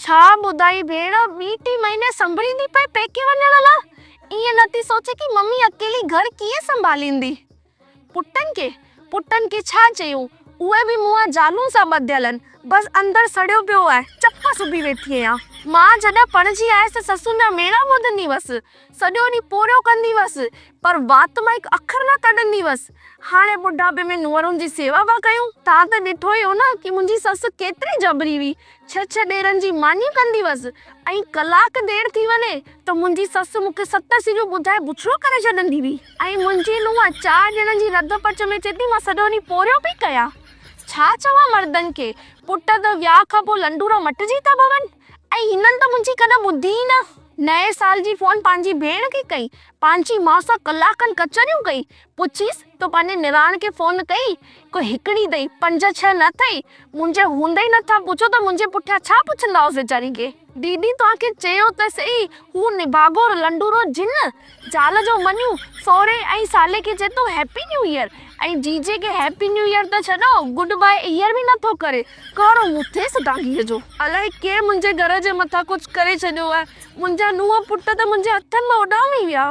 ڇا ٻڌائي ڀيڻ، ٻي ٽي مهيني سنڀريندي پئي پيڪي وڃڻ لا. ائين نه ٿي سوچي ڪي ممي اڪيلي گهر ڪيئن سنڀاليندي. پٽن کي، پٽن کي ڇا چيون، اهي به منهن زالن سان ٻڌيل آهن، بس اندر سڙيو پيو آهي، چپ سبي ويٺي آهيان. مان جڏهن پرڻجي آيس ته سسن جا ميڻا ٻڌندي هئس، سڄو ڏينهن پورهيو ڪندي هئس، پر وات مان هڪ اکر نه ڪڍندي هئس. هاڻي ٻڍاپي ۾ نونهرن جي سيوا پيا ڪيون. توهان ته ڏٺو ئي هو نه ڪي منهنجي سس ڪيتري جبري هئي. ڇهه ڇهه ڏيرن جي ماني ڪندي هئس ۽ ڪلاڪ دير ٿي وڃي ته منهنجي سس مون کي ست سريون ٻڌائي بڇڙو ڪري ڇڏندي هئي ۽ منهنجي نونهن چار ڄڻن جي رڌ پچ ۾ چئي ٿي مان سڄو ڏينهن پورهيو پئي ڪيان. ڇا چوان مردن کي، پٽ ته وياهه کان پوء لنڊورا مٽجي ٿا پون ۽ هنن ته منهنجي ڪڏهن ٻڌي ئي نه. نئين سال جي فون پنهنجي ڀيڻ کي ڪئي، پنهنجي ماء سان ڪلاڪن ڪچهريون ڪئي، پڇيس، تو پنهنجي نراڻ کي فون ڪئي؟ ڪو هڪڙي اٿئي، پنج ڇهه نه اٿئي؟ منهنجي هوندي نه ٿا پڇو ته منهنجي پٺيان ڇا پڇندا هوس ويچاري کي. ديدي توهان کي چيو ته سهي، هو نڀاڳو لنڊورو جن، زال جو مڃون، سهري ۽ سالي کي چئي ٿو هيپي نيو ايئر ۽ جيجي کي هيپي نيو ايئر ته ڇڏو، گڊ باء ايئر به نه ٿو ڪري، ڪهڙو منهن ٿئيس ڊانگيء جو. الائي ڪنهن منهنجي گهر جي مٿان ڪجهه ڪري ڇڏيو آهي، منهنجا نونهن پٽ ته منهنجي هٿن مان اڏامي ويا.